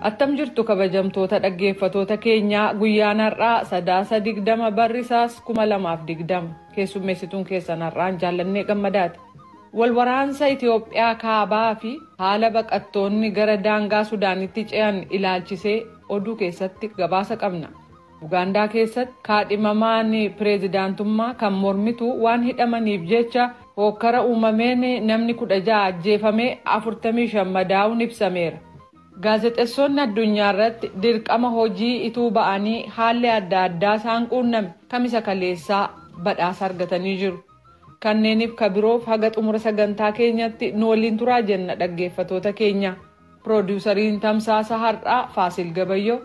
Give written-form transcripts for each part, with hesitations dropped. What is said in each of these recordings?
Attam jirtu kabajamtoota dhaggeeffatoota keenyaa? Guyyaan har'aa Sadaasa 20, barrisaas 2020. Keessummeessituun keessan har'aan Jaallannee Gammadaati. Walwaraansa Itoophiyaa kaabaa fi haala baqattoonni gara daangaa Sudaanitti ce'an ilaalchisee oduu keessatti gabaasa qabna. Ugaandaa keessatti kaadhimamaan pireezidaantummaa kan mormitu waan hidhamaniif jecha hookkara uumameen namni 16 ajjeefamee 45 madaa'uun ibsameera. Gaazexeessonni addunyaa irratti dirqama hojii ituu ba'anii haalli adda addaa isaan quunname Kamisa kaleessaa badhaasa argatanii jiru. Kanneeniif kabiroof haga xumura sagantaa keenyatti nu waliin turaa jenna, dhaggeeffatoota keenya. Piroodiwusariin tamsaasa har'aa Faasil Gabayyoo,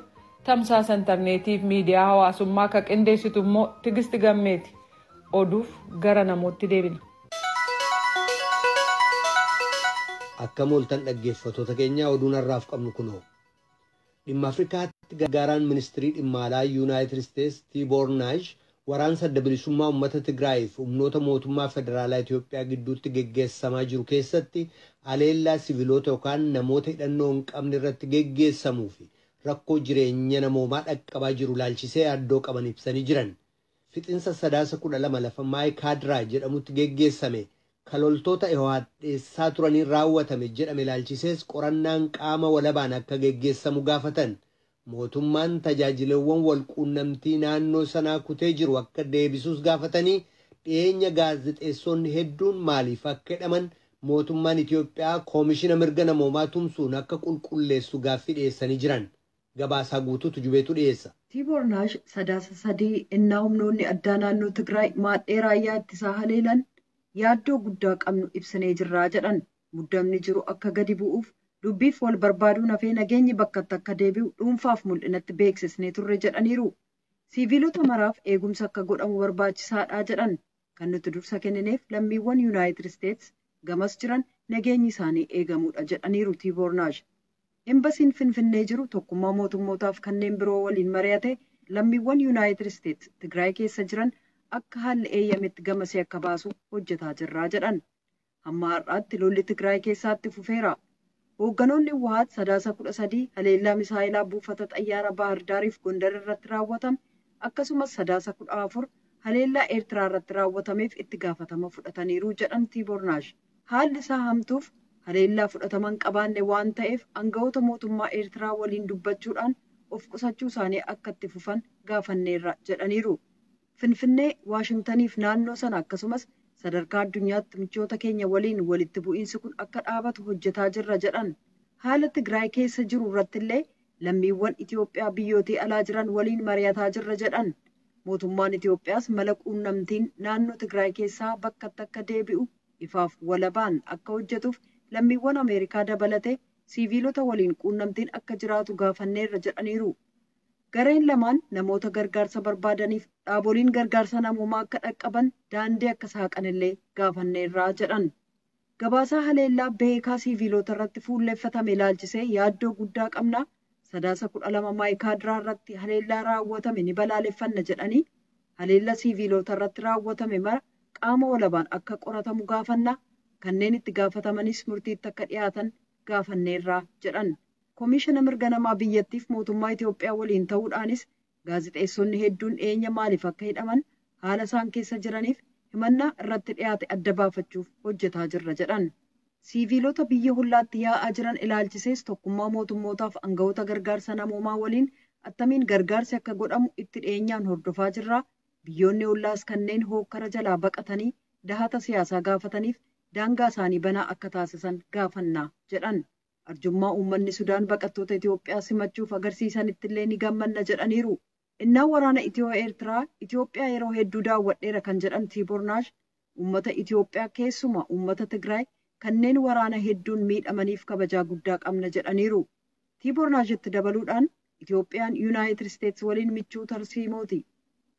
tamsaasa intarneetiif miidiyaa hawaasummaa kan qindeessitu immoo Tigisti Gammeeti. Oduuf gara namootti deebina. Akkam ooltan, dhaggeeffattoota keenya? Oduun har'aaf qabnu kunoo. Dhimma Afrikaatti gargaaraan ministirii dhimma alaa Yuunaayitid Isteetsi Tiiboor Naash waraansa Adda Bilisummaa Uummata Tigraayiif humnoota mootummaa federaalaa Itoophiyaa gidduutti geggeessamaa jiru keessatti haleellaa siviilota yookaan namoota hidhannoo hin qabne irratti geggeessamuu fi rakkoo jireenya namoomaa dhaqqabaa jiru laalchisee yaaddoo qaban ibsanii jiran. Fixinsa Sadaasa 12 lafa Maayikaadiraa jedhamutti geggeessame kan loltoota dheessaa turaniin raawwatame jedhame ilaalchisees qorannaan qaama walabaan akka geggeessamu gaafatan. Mootummaan tajaajilawwan walquunnamtii naannoo sanaa kutee jiru akka deebisuus gaafatanii, dhiyeenya gaazexeessonni hedduun maaliif akka hidhaman mootummaan Itoophiyaa koomishina mirga namoomaa tumsuun akka qulqulleessu gaaffii dhiyeessanii jiran. Gabaasaa guutuutu Jubeetu dhiyeessa. Tiiboor Naash Sadaasa 3 innaa humnoonni addaa naannoo Tigraay maadhee raayyaa ittisaa haleelan yaaddoo guddaa qabnu ibsinee jirraa jedhan. Muddamni jiru akka gadi bu'uuf, dubbiif wal barbaaduun hafee nageenyi bakkatti akka deebi'u dhuunfaaf mul'inatti beeksisnee turre jedhaniiru. Siiviilota maraaf eegumsa akka godhamu barbaachisaadha jedhan. Kan nuti dursa kennineef lammiiwwan Yuunaayitid Isteets gamas jiran nageenyi isaanii eegamuudha jedhaniiru Tiiboor Naash. Embasiin Finfinnee jiru tokkummaa mootummootaaf kanneen biroo waliin mari'ate lammiiwwan Yuunaayitid Isteets Tigraay keessa jiran akka haalli eeyyametti gamasee akka baasu hojjetaa jirraa jedhan. Hamma har'aatti lolli Tigraay keessaatti fufeera. Hoogganoonni Wahaat Sadaasa 13 haleellaa misaayilaa buufata xayyaara Baahirdaariif Gondar irratti raawwatame, akkasumas Sadaasa 14 haleellaa Eertiraa irratti raawwatameef itti gaafatama fudhataniiru jedhan Tiiboor Naash. Haalli isaa hamtuuf haleellaa fudhataman qabaanne waan ta'eef aangawoota mootummaa Eertiraa waliin dubbachuudhaan of qusachuu isaanii akka itti fufan gaafanneerra jedhaniiru. Finfinnee, Waashingtaniif naannoo sana, akkasumas sadarkaa addunyaatti michoota keenya waliin walitti bu'iinsi kun akka dhaabatu hojjetaa jirra jedhan. Haala Tigraay keessa jiru irratti illee lammiiwwan Itoophiyaa biyyootii alaa jiran waliin mari'ataa jirra jedhan. Mootummaan Itoophiyaas mala quunnamtiin naannoo Tigraay keessaa bakkatti akka deebi'u ifaaf walabaan akka hojjetuuf lammiiwwan Ameerikaa dabalatee siiviilota waliin quunnamtiin akka jiraatu gaafanneerra jedhaniiru. Gareen lamaan namoota gargaarsa barbaadaniif dhaaboliin gargaarsa namoomaa akka dhaqqaban daandii akka saaqanillee gaafanneerraa jedhan. Gabaasaa haleellaa beekaa siiviilota irratti fuulleeffatame ilaalchisee yaaddoo guddaa qabna. Sadaasa 12 Maayikaadiraa irratti haleellaa raawwatame ni balaaleffanna jedhanii, haleellaa siiviilota irratti raawwatame mara qaama walabaan akka qoratamu gaafanna, kanneen itti gaafatamanis murtiitti akka dhiyaatan gaafanneerraa jedhan. Koomishina mirga namaa biyyattiif mootummaa Itoophiyaa waliin ta'uudhaanis gaazexeessonni hedduun dhiyeenya maaliif akka hidhaman, haala isaan keessa jiraniif himannaa irratti dhiyaate adda baafachuuf hojjetaa jirra jedhan. Siiviilota biyya hollaatti yaa'aa jiran ilaalchisees tokkummaa mootummootaaf aangawoota gargaarsa namoomaa waliin attamiin gargaarsi akka godhamu itti dhiyeenyaan hordofaa jirra. Biyyoonni hollaas kanneen hookkara jalaa baqatanii dahata siyaasaa gaafataniif daangaa isaanii banaa akka taasisan gaafannaa jedhan. Arjummaa uummanni Sudaan baqattoota Itoophiyaa simachuuf agarsiisanitti illee ni gammanna jedhaniiru. Innaa waraana Itiyoo Eertiraa Itoophiyaa yeroo hedduu daawwadheera kan jedhan Tiiboor Naash, uummata Itoophiyaa, keessumaa uummata Tigraay kanneen waraana hedduun miidhamaniif kabajaa guddaa qabna jedhaniiru. Tiiboor Naashitti dabaluudhaan Itoophiyaan Yuunaayitid Isteets waliin michuu tarsiimooti.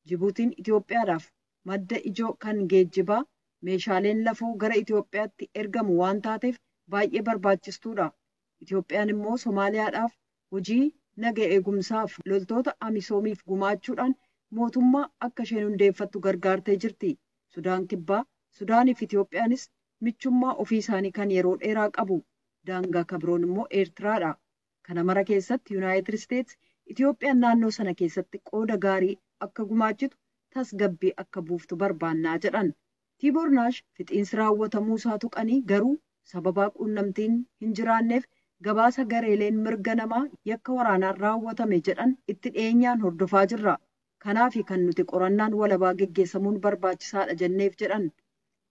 Jibuutiin Itoophiyaadhaaf madda ijoo kan geejjibaa meeshaaleen lafoo gara Itoophiyaatti ergamu waan taateef baay'ee barbaachistuudha. Itoophiyaan immoo Somaaliyaadhaaf hojii naga eegumsaaf loltoota Amisoomiif gumaachuudhaan mootummaa akka isheen hundeeffattu gargaartee jirti. Sudaan Kibbaa, Sudaaniif Itoophiyaanis michummaa ofii isaanii kan yeroo dheeraa qabu. Daangaa kabiroon immoo Eertiraadha. Kana mara keessatti Yuunaayitid Isteets Itoophiyaan naannoo sana keessatti qooda gaarii akka gumaachitu, tasgabbii akka buuftu barbaannaa jedhan. Tiiboor Naash fixiinsi raawwatamuu isaa tuqanii, garuu sababaa quunnamtiin hin jiraanneef gabaasa gareeleen mirga namaa yakka waraanaan raawwatame jedhan itti dhiyeenyaan hordofaa jirra. Kanaafi kan nuti qorannaan walabaa geggeessamuun barbaachisaadha jenneef jedhan.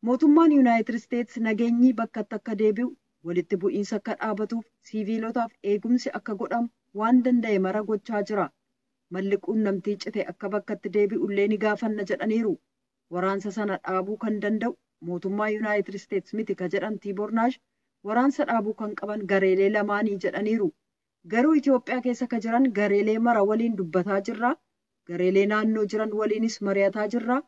Mootummaan Yuunaayitid Isteets nageenyi bakkatti akka deebi'u, walitti bu'iinsa akka dhaabatuuf, siiviilotaaf eegumsi akka godhamu waan danda'e mara gochaa jira. Malli quunnamtii cite akka bakkatti deebi'ullee ni gaafanna jedhaniiru. Waraansa sana dhaabuu kan danda'u mootummaa Yuunaayitid Isteets miti ka jedhan Tiiboor Naash, waraansa dhaabuu kan qaban gareelee lamaanii jedhaniiru. Garuu Itoophiyaa keessa ka jiran gareelee mara waliin dubbataa jirra. Gareelee naannoo jiran waliinis mari'ataa jirra.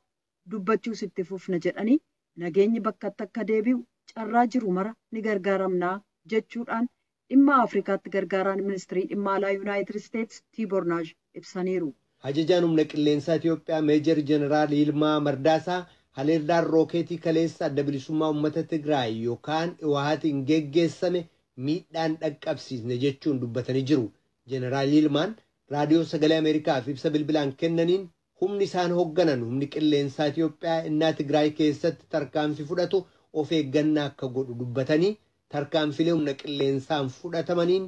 Dubbachuus itti fufna jedhanii, nageenyi bakkatti akka deebi'u carraa jiru mara ni gargaaramnaa jechuudhaan dhimma Afrikaatti gargaaraan ministirii dhimma alaa Yuunaayitid Isteets Tiiboor Naash ibsaniiru. Ajajaan humna qilleensaa Itoophiyaa Meejar Jeneraal Yilmaa Mardaasaa haleellaan rookeetii kaleessa Adda Bilisummaa Uummata Tigraay yookaan Hiwahaatiin geggeessame miidhaan dhaqqabsiisne jechuun dubbatanii jiru. Jeneraal Yilmaan Raadiyoo Sagalee Ameerikaaf ibsa bilbilaan kennaniin, humni isaan hoogganan humni qilleensaa Itoophiyaa innaa Tigraay keessatti tarkaanfii fudhatu of eeggannaa akka godhu dubbatanii, tarkaanfilee humna qilleensaan fudhatamaniin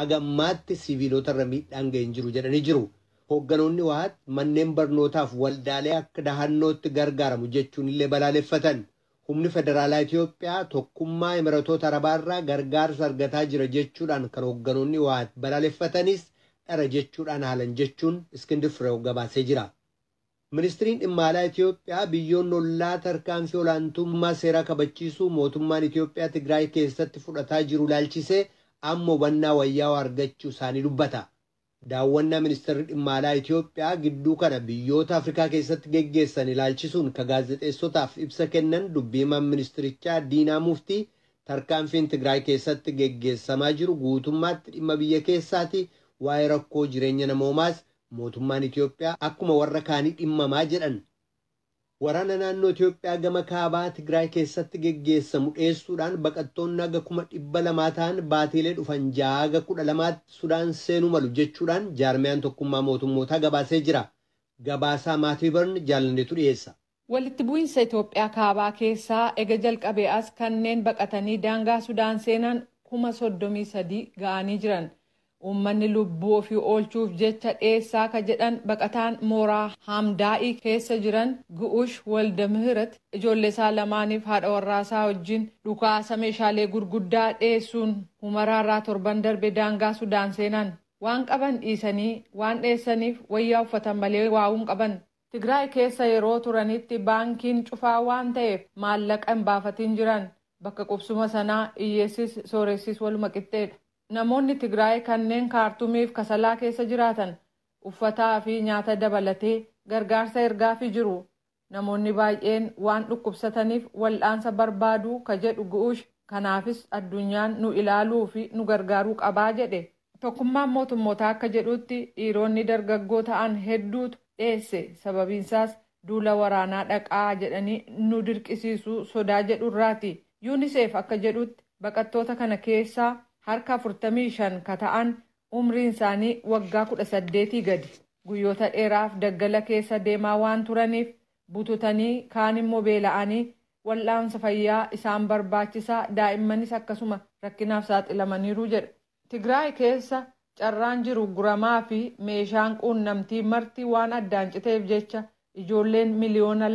agammaatti siviilota irra miidhaan ga'ee hin jiru jedhanii jiru. Hoogganoonni Hiwaat manneen barnootaaf waldaalee akka dahannootti gargaaramu jechuun illee balaaleffatan. Humni federaalaa Itoophiyaa Tokkummaa Imiratoota Arabaarraa gargaarsa argataa jira jechuudhaan kan hoogganoonni Hiwaat balaaleffatanis dhara jechuudhaan haalan jechuun Iskindir Fireew gabaasee jira. Ministiriin dhimma alaa Itoophiyaa biyyoonni ollaa tarkaanfii olaantummaa seeraa kabachiisuu mootummaan Itoophiyaa Tigraay keessatti fudhataa jiru ilaalchisee amma hubannaa wayyaawaa argachuu isaanii dubbata. Daawwannaa ministeerri dhimma alaa Itoophiyaa gidduu kana biyyoota Afrikaa keessatti geggeessan ilaalchisuun ka gaazexeessotaaf ibsa kennan dubbii himaan ministirichaa Diinaa Muftii, tarkaanfiin Tigraay keessatti geggeessamaa jiru guutummaatti dhimma biyya keessaati, waa'ee rakkoo jireenya namoomaas mootummaan Itoophiyaa akkuma warra kaanii dhimmamaa jedhan. Waraana naannoo Itoophiyaa gama kaabaa Tigraay keessatti geggeessamu dheessuudhaan baqattoonni haga 200,000 ta'an baatiilee dhufan 6 haga 12tti Sudaan seenuu malu jechuudhaan jaarmiyaan Tokkummaa Mootummootaa gabaasee jira. Gabaasaa Maatii Barn Jaalanneetu dhiyeessa. Walitti bu'iinsa Itoophiyaa kaabaa keessaa ega jalqabee as kanneen baqatanii daangaa Sudaan seenan 33,000 ga'anii jiran. Uummanni lubbuu ofii oolchuuf jecha dheessaa ka jedhan baqataan mooraa Hamdaa'ii keessa jiran Gu'ush Waldamihirat, ijoollee isaa lamaaniif haadha warraasaa wajjin dhukaasa meeshaalee gurguddaa dheessuun Humaraarraa torban darbe daangaa Sudaan seenan. Waan qaban dhiisanii waan dheessaniif wayyaa uffatan malee waa'uun qaban. Tigraay keessa yeroo turanitti baankiin cufaa waan ta'eef maallaqa hin baafatin jiran. Bakka qubsuma sanaa hiyyeessis sooressis waluma qixxeedha. Namoonni Tigraay kanneen Kaartumiif Kasalaa keessa jiraatan uffataa fi nyaata dabalatee gargaarsa ergaafii jiru. Namoonni baay'een waan dhukkubsataniif wal'aansa barbaadu ka jedhu Gu'ush, kanaafis addunyaan nu ilaaluu fi nu gargaaruu qabaa jedhe. Tokkummaan Mootummootaa akka jedhutti, dhiironni dargaggoo ta'an hedduutu dheesse, sababiinsaas duula waraanaa dhaqaa jedhanii nu dirqisiisuu sodaa jedhurraati. UNICEF akka jedhutti, baqattoota kana keessaa harka 45 ka ta'an umriin isaanii waggaa 18 gadi. Guyyoota dheeraaf daggala keessa deemaa waan turaniif bututanii, kaan immoo beela'anii wal'aansa fayyaa isaan barbaachisaa, daa'immanis akkasuma rakkinaaf saaxilamaniiru jedha. Tigraay keessa carraan jiru guramaa fi meeshaan quunnamtii marti waan addaan citeef jecha ijoolleen 2.3 miliyoona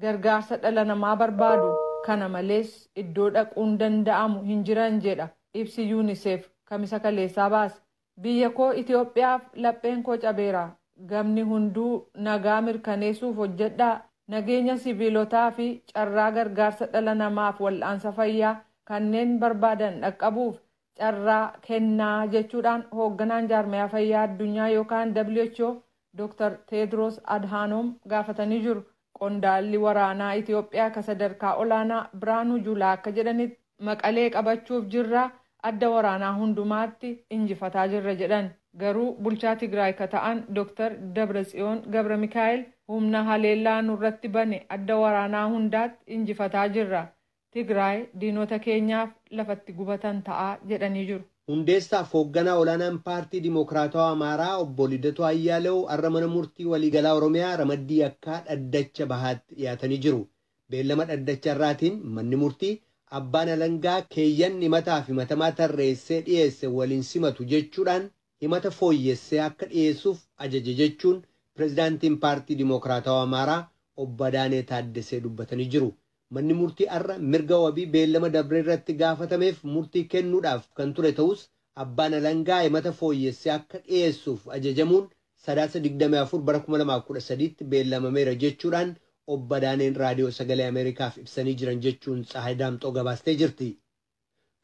gargaarsa dhala namaa barbaadu. Kana malees iddoo dhaquun danda'amu hin jiran jedha ibsi UNICEF Kamisa kaleessaa baase. Biyya koo Itoophiyaaf lapheen koo cabeera. Gamni hunduu nagaa mirkaneessuuf hojjedhaa. Nageenya siviilotaa fi carraa gargaarsa dhala namaaf wal'aansa fayyaa kanneen barbaadan dhaqqabuuf carraa kennaa jechuudhaan hoogganaan jaarmiyaa fayyaa addunyaa yookaan WHO Dr. Teedros Adhanom gaafatanii jiru. Qondaalli waraanaa Itoophiyaa ka sadarkaa olaanaa Biraanuu Juulaa akka jedhanitti, Maqalee qabachuuf jirra, adda waraanaa hundumaatti injifataa jirra jedhan. Garuu bulchaa Tigraay ka ta'an Dr. Dabratsiyoon Gabra Mikaa'el, humna haleellaa nurratti bane adda waraanaa hundaatti injifataa jirra. Tigraay diinota keenyaaf lafatti gubatan ta'a jedhanii jiru. Hundeessaaf hoogganaa olaanaan paartii Dimookiraatawaa Amaaraa obbo Lidatuu Ayyaalew har'a mana murtii waliigalaa Oromiyaa ramaddii yakkaa dhaddacha bahaatti dhiyaatanii jiru. Beellama dhaddacha irraatiin manni murtii abbaan alangaa keeyyan himataa fi himatamaa tarreessee dhiyeesse waliin simatu jechuudhaan himata fooyyessee akka dhiyeessuuf ajaje jechuun pirezidaantiin paartii Dimookiraatawaa Amaaraa obbo Adaanee Taaddesee dubbatanii jiru. Manni murtii har'a mirga wabii beellama dabree irratti gaafatameef murtii kennuudhaaf kan ture ta'us abbaan alangaa himata fooyyessee akka dhiyeessuuf ajajamuun Sadaasa 24 bara 2013tti beellamameera jechuudhaan obbo Adaaneen raadiyoo sagalee Ameerikaaf ibsanii jiran jechuun Tsahaay Daamxoo gabaastee jirti.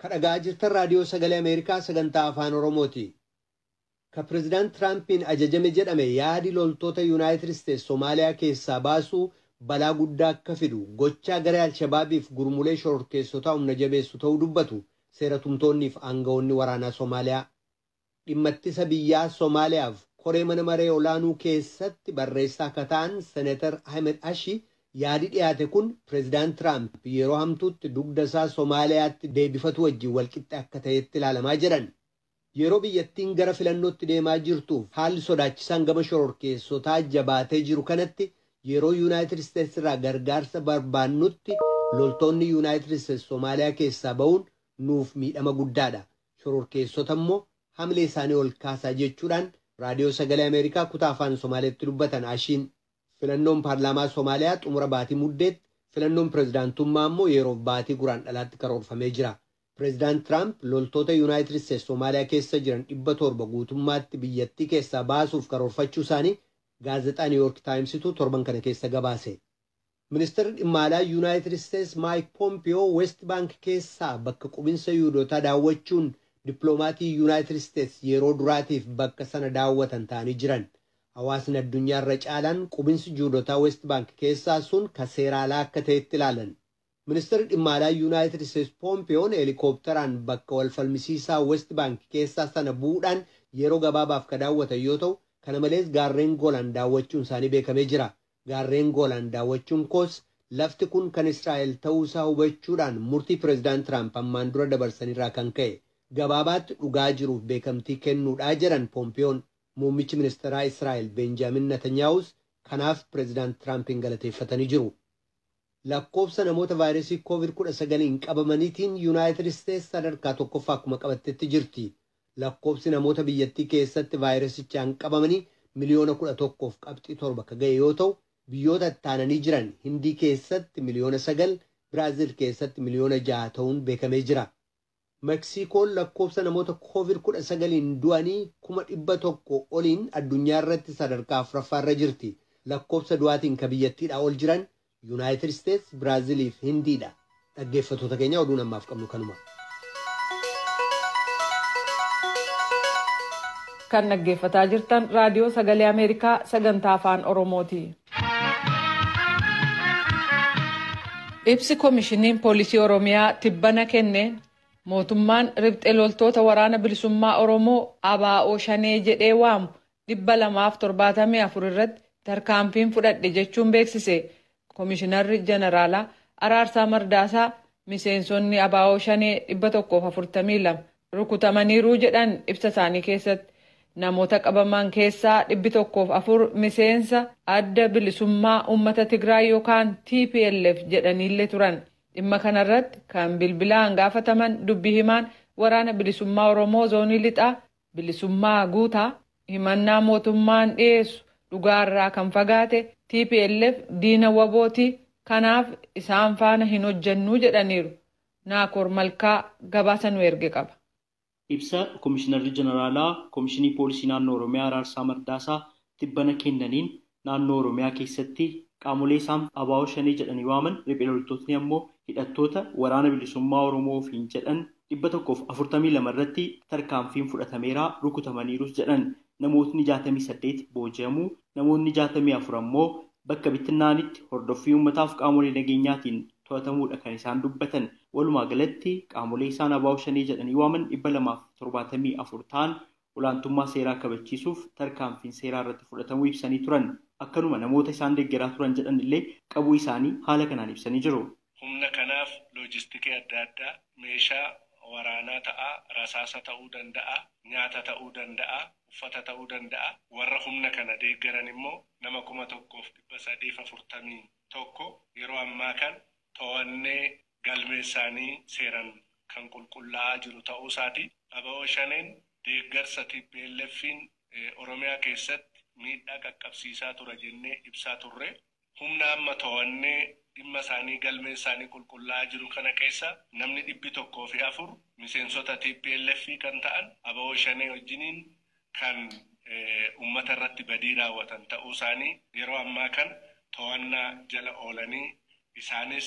Kan dhaga'aa jirtan raadiyoo sagalee Ameerikaa sagantaa afaan Oromooti. Ka pireezidaant Tiraampiin ajajame jedhame yaadi loltoota Yuunaayitid Isteets Somaaliyaa keessaa baasuu balaa guddaa akka fidu gochaa garee Alshabaabiif gurmulee shororkeessotaa humna jabeessu ta'uu dubbatu seera tumtoonniif aangawoonni waraanaa Somaaliyaa. Dhimma ittisa biyyaa Somaaliyaaf koree mana maree olaanuu keessatti barreessaa akka ta'an Seneetar Ahmed Ashi yaadi dhiyaate kun pireezidaant Tiraamp yeroo hamtuutti dugda isaa Somaaliyaatti deebifatu wajjin walqixxe akka ta'etti ilaalamaa jiran. Yeroo biyyattiin gara filannootti deemaa jirtuuf haalli sodaachisaan gama shororkeessotaa jabaatee jiru kanatti yeroo Yuunaayitid Isteets irraa gargaarsa barbaannutti loltoonni Yuunaayitid Isteets Somaaliyaa keessaa ba'uun nuuf miidhama guddaadha. Shororkeessota immoo hamilee isaanii ol kaasaa jechuudhaan raadiyoo sagalee Ameerikaa kutaa afaan Somaaliyaatti dubbatan Ashiin. Filannoon paarlaamaa Somaaliyaa xumura baatii muddeetti, filannoon pireezidaantummaa immoo yeroof baatii guraan dhalaatti karoorfamee jira. Pireezidaant Tiraamp loltoota Yuunaayitid Isteets Somaaliyaa keessa jiran 700 guutummaatti biyyattii keessaa baasuuf karoorfachuu isaanii gaazexaa Niw Yoork Taayimsitu torban kana keessa gabaase. Ministeerri dhimma alaa Yuunaayitid Isteets Maayik Poompiyoo West Baank keessaa bakka qubinsa Yihuudootaa daawwachuun dippiloomaatii Yuunaayitid Isteets yeroo duraatiif bakka sana daawwatan ta'anii jiran. Hawaasni addunyaa irra caalaan qubinsi Yihuudootaa West Baank keessaa sun ka seera alaa akka ta'etti ilaalan. Ministeerri dhimma alaa Yuunaayitid Isteets Poompiyoon heelikoopteraan bakka wal falmisiisaa West Baank keessaa sana bu'uudhaan yeroo gabaabaaf ka daawwatan yoo ta'u, kana malees gaarreen Goolaan daawwachuun isaanii beekamee jira. Gaarreen Goolaan daawwachuun koos lafti kun kan Israa'el ta'uusaa hubachuudhaan murtii pireezidaant Tiraamp ammaan dura dabarsanirraa kan ka'e. Gabaabaatti dhugaa jiruuf beekamtii kennuudhaa jedhan Poompiyoon. Muummichi ministeeraa Israa'el Benjaamin Netanyaahus kanaaf pireezidaant Tiraampiin galateeffatanii jiru. Lakkoofsa namoota vaayirasii COVID-19 qabamaniitiin Yuunaayitid Isteets sadarkaa tokkoffaa akkuma qabattetti jirti. Lakkoofsi namoota biyyattii keessatti vaayirasichaan qabamanii 11.7 miliyoona ka ga'e yoo ta'u, biyyoota ittaananii jiran Hindii keessatti 9 miliyoona, Biraazil keessatti 6 miliyoona ta'uun beekamee jira. Meksikoon lakkoofsa namoota COVID-19 du'anii 100,000 oliin addunyaa irratti sadarkaa afuraffaarra jirti. Lakkoofsa du'aatiin ka biyyattiidhaa ol jiran Yuunaayitid Isteets, Biraazilii fi Hindiidha. Dhaggeeffattoota keenya oduun ammaaf qabnu kanuma. Kan dhaggeeffataa jirtan raadiyoo sagalee Ameerikaa sagantaa afaan Oromooti. Ibsi koomishiniin poolisii Oromiyaa tibbana kenneen mootummaan riphxee loltoota waraana bilisummaa Oromoo ABO Shanee jedhee waamu 274 irratti tarkaanfiin fudhadhe jechuun beeksise. Koomishinarri Jeneraalaa Araarsaa Mardaasaa miseensonni ABO Shanee 142 rukutamaniiru jedhan ibsa isaanii keessatti. Namoota qabaman keessaa 104 miseensa adda bilisummaa uummata Tigraay yookaan TPLF jedhaniillee turan. Dhimma kanarratti kan bilbilaan gaafataman dubbi himaan waraana bilisummaa Oromoo zoonii lixaa bilisummaa guutaa himannaa mootummaan dhiyeessu dhugaarraa kan fagaate TPLF diina wabootii kanaaf isaan faana hin hojjannuu jedhaniiru. Naakoor Malkaa gabaasa nu erge qaba. Ibsa Komishinarri Jeneraalaa Komishinii Poolisii Naannoo Oromiyaa Araarsaa Mardaasaa tibbana kennaniin naannoo Oromiyaa keessatti qaamolee isaan ABO Shanee jedhanii waaman riphee loltootni ammoo hidhattoota waraana bilisummaa Oromoo ofiin jedhan 142 irratti tarkaanfiin fudhatameera rukutamaniirus jedhan namootni 68 booji'amuu namootni 64 ammoo bakka bittinnaanitti hordoffii uummataaf qaamolee nageenyaatiin to'atamuudha kan isaan dubbatan. Walumaa galatti qaamolee isaan ABO Shanee jedhanii waaman 274 ta'an olaantummaa seeraa kabachiisuuf tarkaanfiin seeraa irratti fudhatamuu ibsanii turan. Akkanuma namoota isaan deeggaraa turan jedhan illee qabuu isaanii haala kanaan ibsanii jiru. Humna kanaaf loojistikii adda addaa meeshaa waraanaa ta'a, rasaasa ta'uu danda'a, nyaata ta'uu danda'a, uffata ta'uu danda'a. Warra humna kana deeggaran immoo nama 1341 yeroo ammaa kan to'annee galmee isaanii seeraan kan qulqullaa'aa jiru ta'uu isaati. ABO Shaneen deeggarsa TPLF'n Oromiyaa keessatti miidhaa qaqqabsiisaa tura jennee ibsaa turre. Humna amma to'annee dhimma isaanii galmee isaanii qulqullaa'aa jiru kana keessa namni 104 miseensota TPLF kan ta'an ABO Shanee wajjiniin kan uummata irratti badii raawwatan ta'uu isaanii yeroo ammaa kan to'annaa jala oolanii isaanis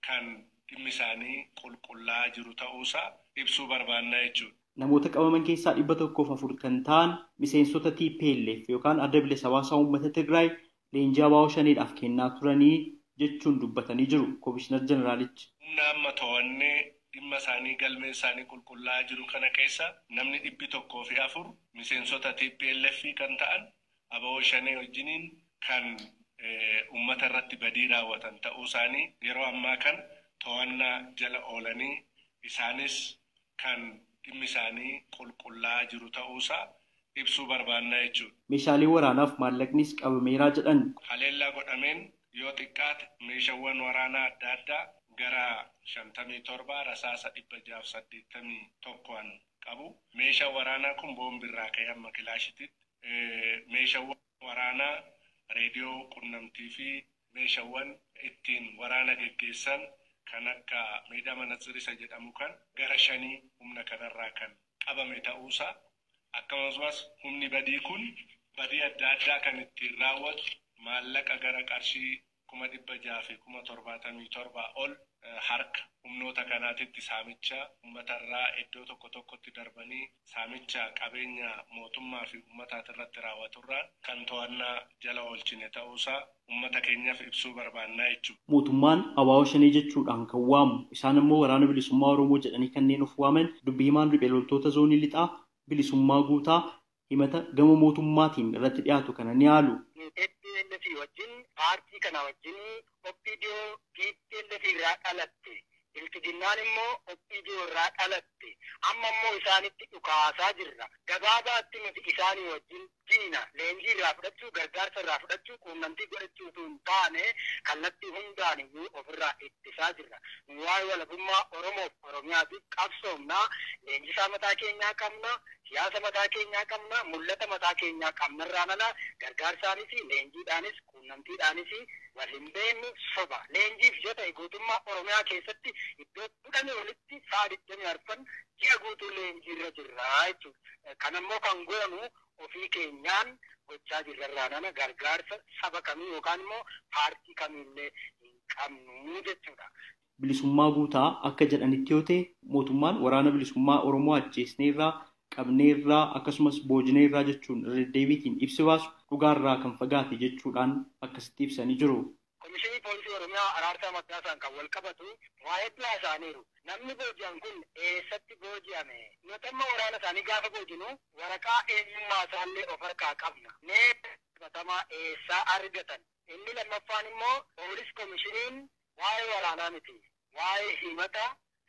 kan dhimmi isaanii qulqullaa'aa jiru ta'uusaa ibsuu barbaannaa jechuudha. Namoota qabaman keessaa 104 kan ta'an miseensota TPLF yookaan Adda Bilisa Baasaa Uummata Tigraay leenjii ABO Shaneedhaaf kennaa turanii jechuun dubbatanii jiru Komishinar Jeneraalichi. Humna amma to'annee dhimma isaanii galmee isaanii qulqullaa'aa jiru kana keessa namni 104 miseensota TPLF kan ta'an ABO Shanee wajjiniin kan uummata irratti badii raawwatan ta'uu isaanii yeroo ammaa kan to'annaa jala oolanii isaanis kan dhimmi isaanii qulqullaa'aa jiru ta'uusaa ibsuu barbaannaa jechuudha. Meeshaalee waraanaaf maallaqnis qabameeraa jedhan. Haleellaa godhameen yoo xiqqaate meeshaawwan waraanaa adda addaa gara 57 rasaasa 681 qabu. Meeshaan waraanaa kun boombiirraa ka'ee amma kilaashititti. Meeshaawwan waraanaa reediyoo qunnamtii fi meeshaawwan ittiin waraana geggeessan kan akka meedaa manatsirisa jedhamu kan gara 5 humna kanarraa kan qabame ta'uusaa akkasumas humni badii kun badii adda addaa kan ittiin raawwatu maallaqa gara qarshii 677,000 ol harka humnoota kanaatitti saamicha uummatarraa iddoo tokko tokkotti darbanii saamicha qabeenya mootummaa fi uummataatirratti raawwaturraan kan to'annaa jala oolchine ta'uusaa uummata keenyaaf ibsuu barbaannaa jechuudha. Mootummaan ABO Shanee jechuudhaan kan waamu isaan immoo Waraana Bilisummaa Oromoo jedhanii kanneen of waaman dubbii himaan riphee loltoota zoonii lixaa Bilisummaa Guutaa himata gama mootummaatiin irratti dhiyaatu kana ni haalu. TPLF wajjin paartii kana wajjin OPDO TPLF irraa dhalatte. Bilxiginnaan immoo OPDO irraa dhalatte. Amma immoo isaanitti dhukaasaa jirra. Gabaabaatti nuti isaanii wajjin diina leenjii irraa fudhachuu, gargaarsa irraa fudhachuu, quunnamtii godhachuu osoo hin taane kallattii hundaan iyyuu ofirraa ittisaa jirra. Nu waa'ee walabummaa Oromoof Oromiyaatiif qabsoomnaa, leenjisaa mataa keenyaa qabna, siyaasa mataa keenyaa qabna, mul'ata mataa keenyaa qabnarraan ala gargaarsaanis, leenjiidhaanis, quunnamtiidhaanis wal hin beeknu soba. Leenjiif yoo ta'e guutummaa Oromiyaa keessatti iddoo 10 olitti sa'a 24 ji'a guutuu leenjiirra jirra jechuudha. Kanammoo kan goonu ofii keenyaan gochaa jirrarraan ala gargaarsa saba kamii yookaan immoo paartii kamiillee hin qabnu jechuudha. Bilisummaa Guutaa akka jedhanitti yoo ta'e mootummaan Waraana Bilisummaa Oromoo ajjeesneerraa, qabneerraa akkasumas boojineerraa jechuun irra deddeebiitiin ibsi baasu dhugaarraa kan fagaate jechuudhaan akkasitti ibsanii jiru. Komishinii Poolisii Oromiyaa Araarsaa Marddaasaan kan wal qabatu waa hedduu haasa'aniiru. Namni booji'an kun eessatti booji'ame? Nuti amma waraana isaanii gaafa boojinu waraqaa eenyummaa isaallee of harkaa qabna. Mee qabatamaa eessaa argatan? Inni lammaffaan immoo poolis komishiniin waa'ee waraanaa miti. Waa'ee himata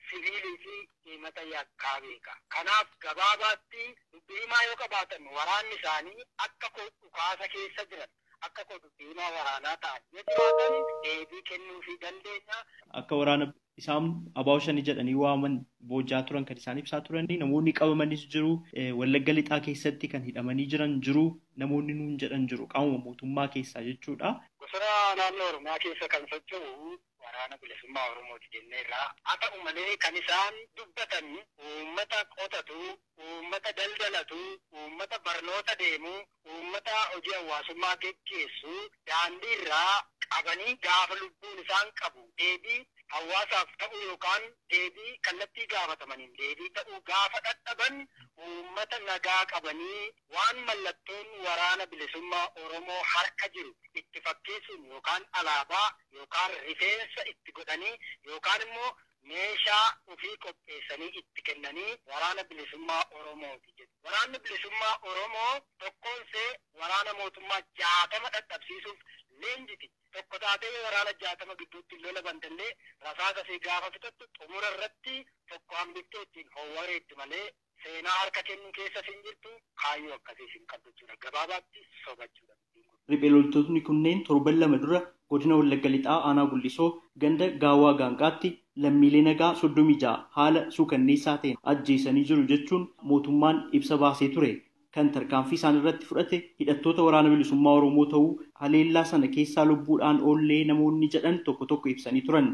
siviilii fi himata yakkaa beeka. Kanaaf gabaabaatti dubbii himaa yoo qabaatan waraanni isaanii akka dhukaasa keessa jiran akka dubbii himaa waraanaa ta'an yoo jiraatan deebii kennuufii dandeenya. Akka waraana isaan ABO Shanee jedhanii waaman boojaa turan kan isaan ibsaa turanii namoonni qabamanis jiru. Wallagga lixaa keessatti kan hidhamanii jiran jiru. Namoonni nuun jedhan jiru qaamuma mootummaa keessaa jechuudha. Bosona naannoo Oromiyaa keessa kan socho'u Waraana Bilisummaa Oromooti jenneerra. Haa ta'u malee kan isaan dubbatan uummata qotatu, uummata daldalatu, uummata barnoota deemu, uummata hojii hawaasummaa geggeessu daandiirraa qabanii gaafa lubbuun isaan qabu deebii hawaasaaf ta'u yookaan deebii kallattii gaafatamaniin deebii ta'uu gaafa dhadhaban uummata nagaa qabanii waan mallattoon Waraana Bilisummaa Oromoo harka jiru itti fakkeessuun yookaan alaabaa yookaan rifeensa itti godhanii yookaan immoo meeshaa ofii qopheessanii itti kennanii Waraana Bilisummaa Oromooti jedhu. Waraanni Bilisummaa Oromoo tokkoonsee waraana mootummaa 60 dhadhabsiisuuf leenjiti. Tokko taatee waraana 60 gidduutti lola bantallee rasaasa fi gaafa fixattu xumura irratti tokko hambiftee ittiin howwareetti malee seenaa harka kennuu keessa hin jirtu kaayyoo akkasii hin qabdu jechuudha. Gabaabaatti sobachuudha. Riphee loltootni kunneen torban 2 dura godina Wallagga Lixaa aanaa Gullisoo ganda Gaawwaa Gaanqaatti lammiilee nagaa 36 haala suukanneessaa ta'een ajjeesanii jiru jechuun mootummaan ibsa baasee ture. Kan tarkaanfii isaan irratti fudhate hidhattoota waraana bilisummaa Oromoo ta'uu haleellaa sana keessaa lubbuudhaan oollee namoonni jedhan tokko tokko ibsanii turan.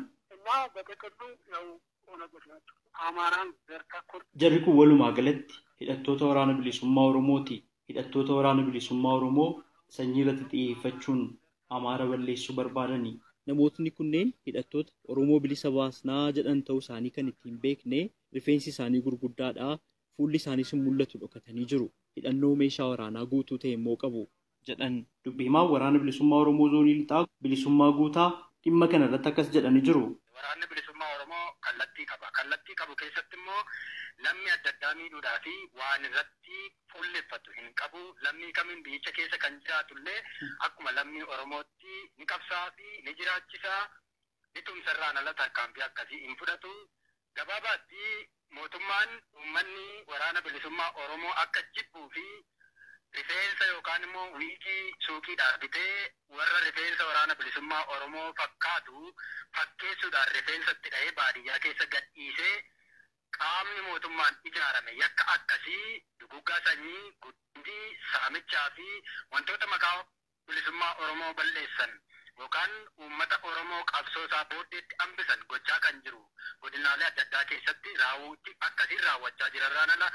Jarri kun walumaa galatti hidhattoota waraana bilisummaa Oromooti. Hidhattoota waraana bilisummaa Oromoo sanyii irratti xiyyeeffachuun Amaara balleessuu barbaadani. Namootni kunneen hidhattoota Oromoo bilisa baasnaa jedhan ta'uu isaanii kan ittiin beekne rifeensi isaanii gurguddaadha. Fuulli isaaniis mul'atu dhokatanii jiru. Hidhannoo meeshaa waraanaa guutuu ta'e immoo qabu jedhan. Dubbi himaa waraana bilisummaa Oromoo zoonii lixaa bilisummaa guutaa dhimma kana irratti akkas jedhanii jiru. Waraanni bilisummaa Oromoo kallattii qaba. Kallattii qabu keessatti immoo lammii adda addaa miidhuudhaa fi waan irratti fuulleffatu hin qabu. Lammii kamiin biyyicha keessa kan jiraatullee akkuma lammii Oromootti ni qabsaa fi ni jiraachisaa. Ni tumsarraan ala tarkaanfii akkasii hin fudhatu. Gabaabaatti mootummaan uummanni waraana bilisummaa Oromoo akka jibbuu fi rifeensa yookaan immoo wiigii suuqiidhaan bitee warra rifeensa waraana bilisummaa Oromoo fakkaatu fakkeessuudhaan rifeensa itti dhahee baadiyyaa keessa gadhiisee qaamni mootummaan ijaarame yakka akkasii duguggaa sanyii, guddii, saamichaa fi wantoota maqaa bilisummaa Oromoo balleessan yookaan uummata Oromoo qabsoo isaa booddeetti hambisan gochaa kan jiru godinaalee adda addaa keessatti raawwuutti akkasiin raawwachaa jirarraan ala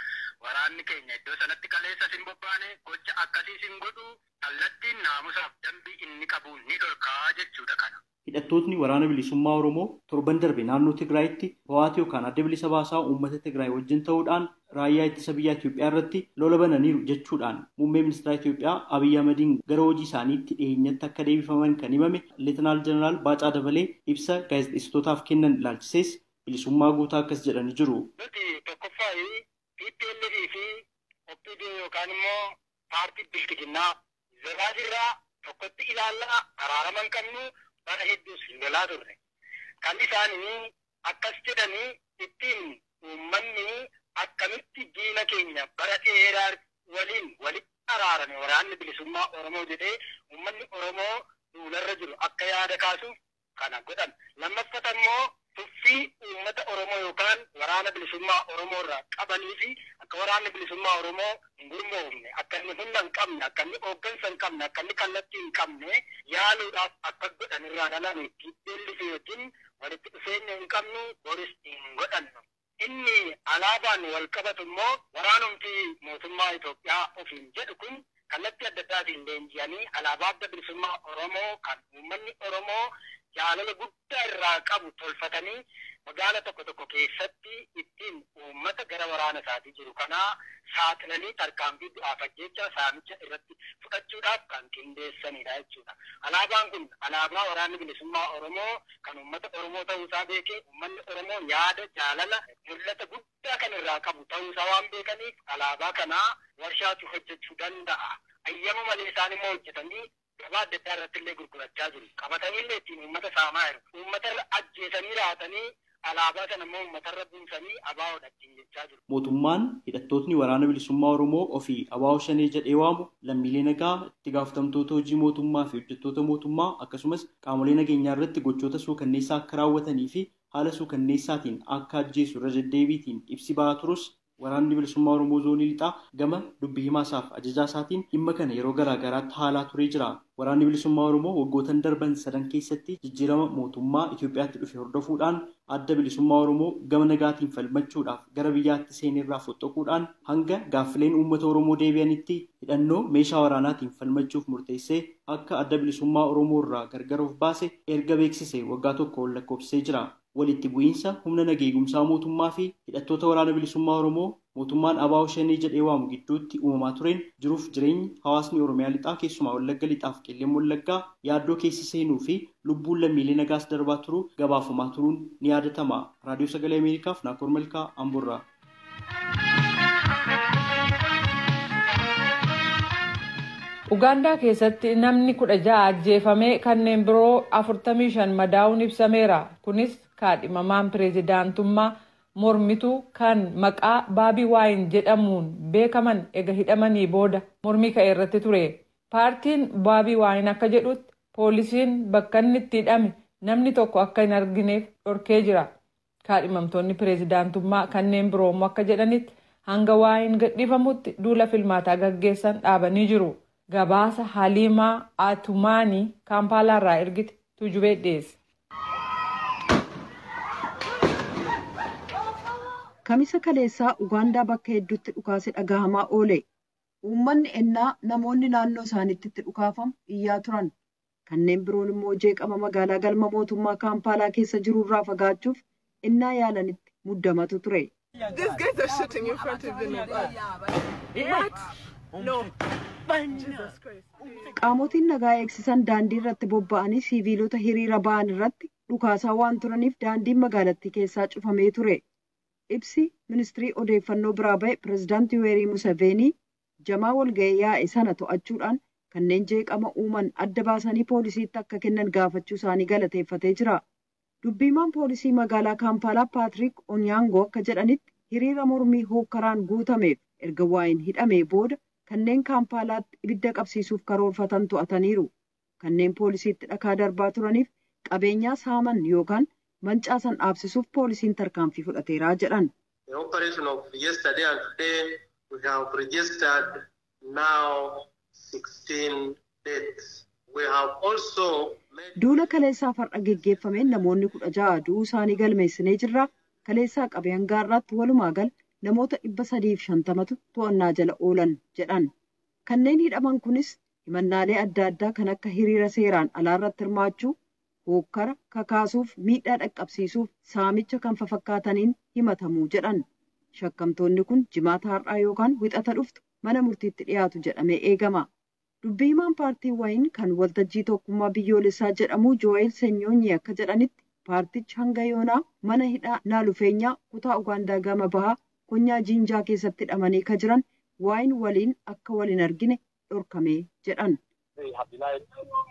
waraanni keenya iddoo sanatti kaleessa sin bobbaane gocha akkasii sin godhu kallattiin naamusaaf dambii inni qabu ni dhorkaa jechuudha kana. Hidhattootni waraana bilisummaa Oromoo torban darbe naannoo Tigraayitti ho'aati yookaan adda bilisa baasaa uummata Tigraay wajjin ta'uudhaan raayyaa ittisa biyya Itoophiyaa irratti lola bananiiru jechuudhaan muummee ministeera Itoophiyaa Abiyyi Ahmediin gara hojii isaaniitti dhiyeenyatti akka deebifaman kan himame Leetinaal Jeneraal Baacaa Dabalee ibsa gaazexeessitootaaf kennan ilaalchisees bilisummaa guutaa akkas jedhanii jiru. Nuti tokkoffaa TPLF fi OPD yookaan immoo paartii bilchiginnaa lolaa jirraa tokkotti ilaallaa araaraman qabnu bara hedduus lolaa turre. Kan isaanii akkas jedhanii ittiin uummanni akkamitti diina keenya bara dheeraa waliin walitti araarame waraanni bilisummaa Oromoo jedhee uummanni Oromoo duularra jiru akka yaada kaasuuf kana godhan. Lammaffata immoo tuffii uummata Oromoo yookaan waraana bilisummaa Oromoo irraa qabanii fi akka waraanni bilisummaa Oromoo hin gurmoofne, akka inni humna hin qabne, akka inni hooggansa hin qabne, akka inni kallattii hin qabne yaaluudhaaf akka godhan irraa dhalame TPLF wajjin walitti dhufeenya hin qabnu boris hin godhannu. Inni alaabaan wal qabatu immoo waraanumti mootummaa Itoophiyaa ofiin jedhu kun kallattii adda addaatiin leenji'anii alaabaa adda bilisummaa Oromoo kan uummanni Oromoo jaalala guddaa irraa qabu tolfatanii magaala tokko tokko keessatti ittiin uummata gara waraana isaatii jiru kanaa saaxilanii tarkaanfii du'aaf ajjeechaa saamicha irratti fudhachuudhaaf kan qindeessanidha jechuudha. Alaabaan kun alaabaa waraanni bilisummaa Oromoo kan uummata Oromoo ta'uusaa beekee uummanni Oromoo yaada jaalala mul'ata guddaa kan irraa qabu ta'uusaa waan beekaniif alaabaa kanaa warshaatu hojjechuu danda'a. Ayyama malee isaan immoo hojjetanii gabaa adda addaa irratti illee gurgurachaa jiru. Qabatanii illee ittiin uummata saamaa jiru. Uummata irra ajjeesanii raatanii alaabaa sana immoo uummatarra buusanii abaa'oodha ittiin jechaa jiru. Mootummaan hidhattootni waraana bilisummaa Oromoo ofii abaa'oo shanee jedhee waamu lammiilee nagaa itti gaafatamtoota hojii mootummaa fi hojjettoota mootummaa akkasumas qaamolee nageenyaa irratti gochoota suukanneessaa akka raawwatanii fi haala suukanneessaatiin akka ajjeesu irra deddeebiitiin ibsi ba'aa turus waraanni bilisummaa Oromoo zoonii lixaa gama dubbii himaasaaf ajajaa isaatiin dhimma kana yeroo garaa garaatti haalaa turee jira. Waraanni bilisummaa Oromoo waggootan darban sadan keessatti jijjiirama mootummaa Itoophiyaatti dhufe hordofuudhaan adda bilisummaa Oromoo gama nagaatiin falmachuudhaaf gara biyyaatti seenerraa fottoquudhaan hanga gaaffileen uummata Oromoo deebi'anitti hidhannoo meeshaa waraanaatiin falmachuuf murteessee akka adda bilisummaa Oromoo irraa gargar of baase erga beeksise waggaa tokko ol lakkoofsisee jira. Walitti bu'iinsa humna nageegumsaa mootummaa fi hidhattoota waraana bilisummaa Oromoo mootummaan abaa'oo shanee jedhee waamu gidduutti uumamaa tureen jiruuf jireenyi hawaasni Oromiyaa lixaa keessumaa Wallagga lixaaf Qellem Wallaggaa yaaddoo keessa seenuu fi lubbuun lammiilee nagaas darbaa turuu gabaafamaa turuun ni yaadatama. Raadiyoo Sagalee Ameerikaaf Naakoor Malkaa Amboorraa. Ugaandaa keessatti namni 16 ajjeefamee kanneen biroo 45 madaa'uun ibsameera. Kunis kaadhimamaan pireezidaantummaa mormituu kan maqaa Baabii Waayin jedhamuun beekaman ega hidhamanii booda mormii ka'e irratti ture. Paartiin Baabii Waayin akka jedhutti poolisiin bakka inni itti hidhame namni tokko akka hin argineef dhorkee jira. Kaadhimamtoonni pireezidaantummaa kanneen biroo immoo akka jedhanitti hanga Waayin gadhiifamutti duula filmaataa gaggeessan dhaabanii jiru. Gabaasa Haliimaa Atumaanii Kaampaalaarraa ergite Tuujubee dhiyeesse. Kamisa kaleessaa Ugaandaa bakka hedduutti dhukaasi dhagahamaa oole. Uummanni ennaa namoonni naannoo isaaniitti itti dhukaafamu iyyaa turan. Kanneen biroon immoo jeeqama magaalaa galma mootummaa Kaampaalaa keessa jirurraa fagaachuuf ennaa yaalanitti muddamatu ture. These guys are shooting in front of you. What? No. Jesus Christ. Qaamotiin nagaa eegsisan daandii irratti bobba'anii siviilota hiriira ba'an irratti dhukaasaa waan turaniif daandiin magaalattii keessaa cufamee ture. Ibsi ministirii odeeffannoo biraa ba'e pireezidaantii Yoweri Museveenii jamaa walga'ii yaa'e sana to'achuudhaan kanneen jeeqama uuman adda baasanii poolisiitti akka kennan gaafachuu isaanii galateeffatee jira. Dubbiimaan poolisii magaalaa Kaampaalaa Paatrik Onyaangoo akka jedhanitti hiriira mormii hookkaraan guutameef erga Waayin hidhamee booda kanneen Kaampaalaatti ibidda qabsiisuuf karoorfatan to'ataniiru. Kanneen poolisiitti dhakaa darbaa turaniif qabeenyaa saaman yookaan mancaasan dhaabsisuuf poolisiin tarkaanfii fudhateeraa jedhan. The operation of yesterday and today, we have registered now 16 deaths. We have also made Duula kaleessaa far'a geggeeffameen namoonni 16 du'uu isaanii galmeessinee jirra. Kaleessaa qabee hanga har'aatti walumaa gala namoota 350tu to'annaa jala oolan jedhan. Kanneen hidhaman kunis himannaalee adda addaa kan akka hiriira seeraan alaarratti hirmaachuu, hookkara kakaasuuf, miidhaa dhaqqabsiisuuf, saamicha kan fafakkaataniin himatamuu jedhan. Shakkamtoonni kun jimaata har'aa yookaan wixata dhuftu mana murtiitti dhiyaatu jedhamee eegama. Dubbii himaan paartii Wayin kan waltajjii tokkummaa biyyoolessaa jedhamu Jo'eel Senyoonyi akka jedhanitti paartichi hanga yoonaa mana hidhaa Naalufeenyaa kutaa Ugaandaa gama bahaa konyaa Jiinjaa keessatti hidhamanii ka jiran Wayin waliin akka wal hin argine dhorkamee jedhan. They have denied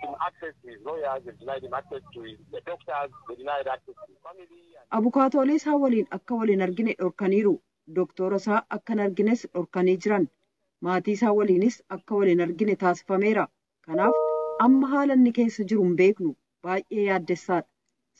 him access to his lawyers, they've denied him access to his the doctors, they denied access to his family. Abukaatoolee isaa waliin akka wal hin argine dhorkaniiru. Doktora isaa akka hin argines dhorkanii jiran. Maatii isaa waliinis akka wal hin argine taasifameera. Kanaaf amma haala inni keessa jiru hin beeknu, baay'ee yaaddessaadha.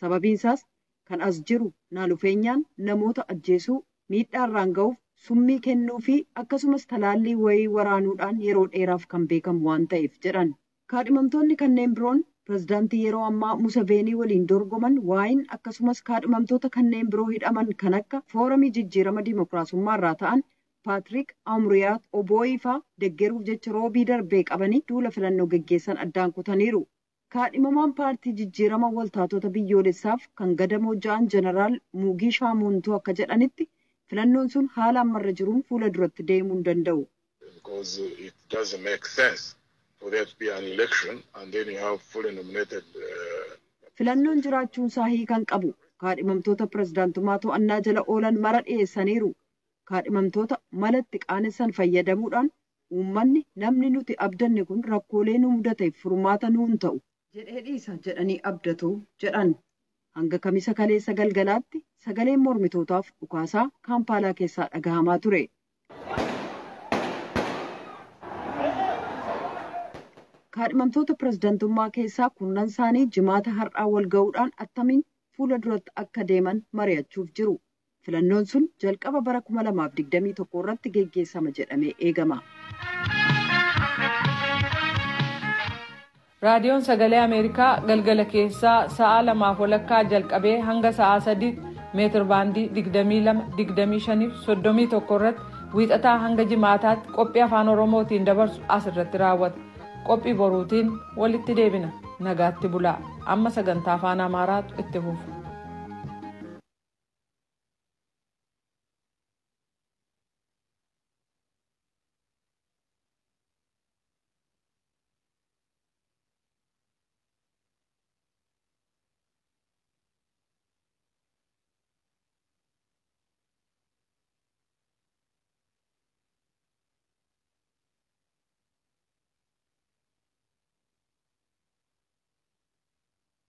Sababiin isaas kan as jiru Naalufeenyaan namoota ajjeesuu, miidhaa irraan ga'uuf, summii kennuu fi akkasumas talaallii wayii waraanuudhaan yeroo dheeraaf kan beekamu waan ta'eef jedhan. Kaadhimamtoonni kanneen biroon pireezidaantii yeroo ammaa Museveenii waliin dorgoman Waayin akkasumas kaadhimamtoota kanneen biroo hidhaman kan akka fooramii jijjiirama dimookiraasummaa irraa ta'an Paatrik Amuriyaat Obooyii fa'aa deggeruuf jecha roobii darbee qabanii duula filannoo geggeessan addaan kutaniiru. Kaadhimamaan paartii jijjiirama waltaatota biyyoolessaaf kan gadamoo ja'an Jeneraal Mugishaa Muuntuu akka jedhanitti filannoon sun haala ammarra jiruun fuula duratti deemuu hin danda'u. Because it doesn't make sense for there to be an election and then you have fully nominated Filannoon jiraachuun isaa hiikan qabu. Kaadhimamtoota pireezidaantummaa to'annaa jala oolan mara dhiyeessaniiru. Kaadhimamtoota malatti qaanessan fayyadamuudhaan uummanni namni nuti abdanne kun rakkoolee nu mudateef furmaata nuun ta'u jedhee dhiisa jedhanii abdatu jedhan. Hanga kamisa kaleessa galgalaatti sagaleen mormitootaaf dhukaasaa Kaampaalaa keessaa dhagahamaa ture. Kaadhimamtoota pireezidaantummaa keessaa kurnan isaanii jimaata har'aa wal ga'uudhaan attamiin fuula duratti akka deeman mari'achuuf jiru. Filannoon sun jalqaba bara 2021 irratti geggeessama jedhamee eegama. Raadiyoon Sagalee Ameerikaa galgala keessaa sa'a 2:30 jalqabee hanga sa'a 3tti meetir baandii 22, 25 fi 31 irratti wiixataa hanga jimaataatti qophii afaan Oromootiin dabarsu asirratti raawwata. Qophii boruutiin walitti deebina. Nagaatti bulaa. Amma sagantaa afaan Amaaraatu itti fufa.